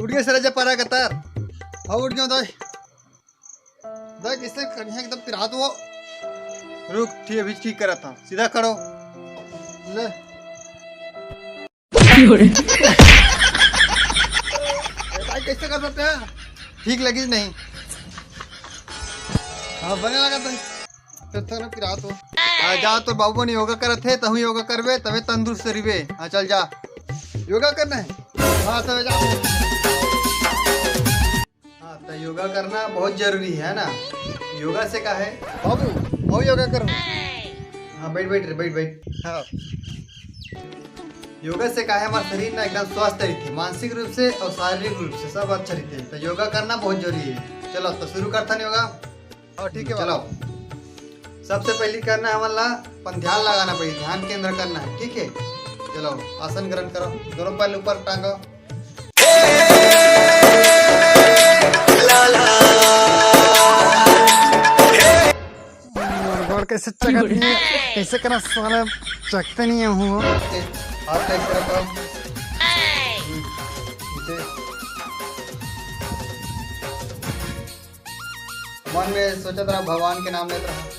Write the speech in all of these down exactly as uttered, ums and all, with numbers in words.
उठ गए सर, जब पारा कतर। हाँ, उठ गया दाई। दाई, कैसे करिया एकदम पिरात हुआ। रुक, ठीक, अभी ठीक करा था। सीधा खड़ो। ले। ए भाई, कैसे कर सकते हैं? ठीक लगी नहीं? हाँ, बने लगा था। तो थोड़ा पिरात हो। हाँ, जा, तोर बाबू मन योगा करत हे, तहूँ योगा करबे, तबे तंदुरुस्त रहिबे। हाँ, चल जा। योगा करना है? हाँ, तबे जा। हाँ, तो योगा करना बहुत जरूरी है ना? योगा से का है? बाबू, आओ योगा करो। हाँ, बैठ, बैठ रे, बैठ, बैठ। हाँ। योगा से का है, हमारा शरीर ना एकदम स्वस्थ रहते, मानसिक रूप से और शारीरिक रूप से सब अच्छा रहते। तो योगा करना बहुत जरूरी है। चलो, तो शुरू करथन योगा। हाँ, ठीक है, चलो। सबसे पहले करना है हमन ला अपन ध्यान लगाना पड़ी, ध्यान केंद्र करना है, ठीक है? चलो, आसन ग्रहण करो, दोनों पैर ऊपर टांगो। मोर गोड़ कैसे चकत नहीं है, कैसे करा साला, चकते नहीं है हूँ। हाथ का इस तरह का। मन में सोचत रहा, भगवान के नाम लेत रहा।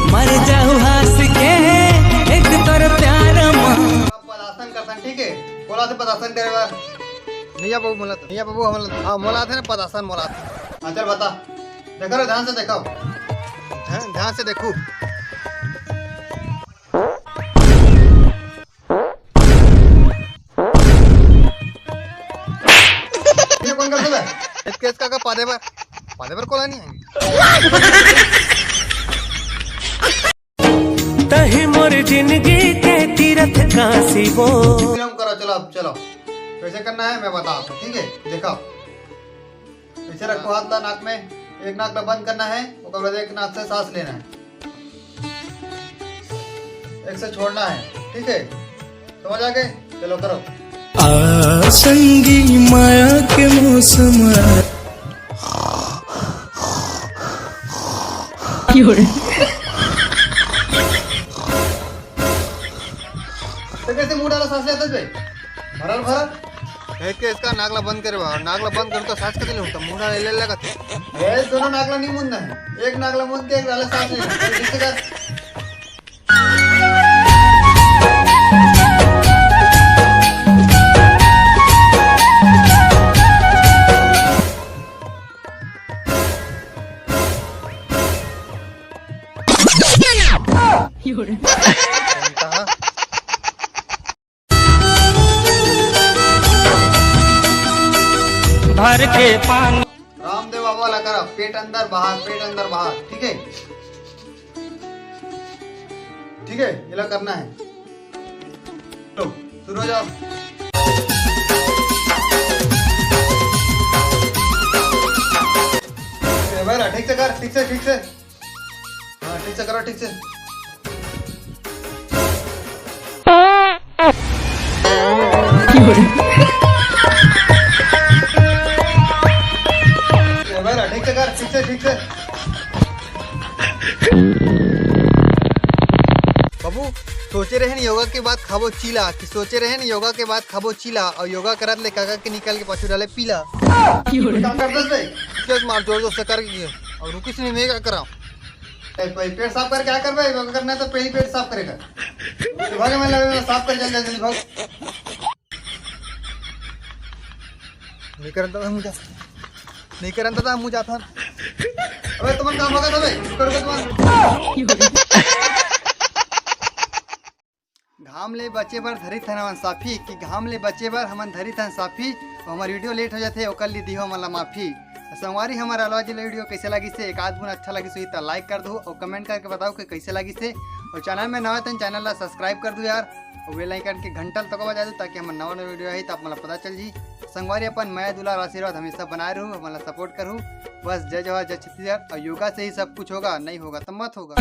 मर जाऊ हंस के एक तोर प्यार मा। पदासन करथन, ठीक है? बोला थे पदासन करे बार। नैया बाबू मोला, नैया बाबू हमला, हाँ, मोला थे ना पदासन मोला थे। हाँ, चल बता। देखो रे, ध्यान से देखो। ध्यान, ध्यान से देखो। ये कौन करता है? इसके इसका का पादे पर, पादे पर कोला नहीं है। तही मोर जिंदगी के तीरथ काशी वो। विराम करो, चलो, अब चलो। कैसे करना है मैं बताता हूँ, ठीक है? देखो, ऐसे रखो हाथ ला नाक में, एक नाक ला बंद करना है, ओकर बाद एक नाक से सांस लेना है, एक से छोड़ना है, ठीक है? समझ आ गए? चलो करो। आ संगी माया के मौसम आ। तो कैसे मुंह डाला सांस लेते थे? भरल भरल। कहे के इसका नाक ला बंद करे बा, नाक ला बंद कर तो सांस कते ले उठता, मुंह डाला ले लगा थे। ये दोनों नाक ला नहीं मुंदना है, एक नाक ला मुंद के एक डाला सांस लेना। ठीक से कर। भर के पानी। रामदेव बाबा ला करा, पेट अंदर बाहर, पेट अंदर बाहर, ठीक है? ठीक है, इला करना है। लो, शुरू हो जाओ। ए भाई, ठीक से कर, ठीक से, ठीक से। हाँ, ठीक से करो, ठीक से। ए भाई, ठीक से कर, ठीक से, ठीक से। बाबू, सोचे रहे न योगा के बाद खाबो चीला, कि सोचे रहे न योगा के बाद खाबो चीला, और योगा करत ले काका के निकाल के पाछू डाले पीला। काम कर दे बे। तेज मार जोर जोर से कर के, और रुकिस नहीं, मैं क्या कराऊं? ए, पे-, पेट साफ कर क्या कर बे? योगा करना है तो पहले पेट साफ करेगा। तो भाग, मैं लगे, साफ कर, जल्दी, जल्दी भाग। नहीं करन दादा, मुझे नहीं करन दादा, मुझे जाता। अबे तुमन काम होगा तो बे, करोगे तुमन। घाम घाम ले बचे बर धरित हन हमन साफी, कि घाम ले बचे बर हमन धरित हन साफी, अउ हमर वीडियो लेट हो जाथे, ओकर लिए दिहो हमन ला माफी। संगवारी, हमर अलवा जी ला वीडियो कइसे लगिस हे? एक आध बुन अच्छा लगिस होही त लाइक कर दू अउ कमेंट करके बताओ कि कइसे लगिस हे। अउ चैनल में नवा तन चैनल ला सब्सक्राइब कर दू यार, अउ बेल आइकन के घंटा ल तको बजा दू, ताकि हमर नवा नवा वीडियो आही त आप मन ला पता चल जी। संगवारी, अपन मया दुलार आशीर्वाद हमेशा बनाए रहू, हमन ला सपोर्ट करू। बस जय जोहार, जय छत्तीसगढ़। अउ योगा से ही सब कुछ होगा, नहीं होगा तो मत होगा।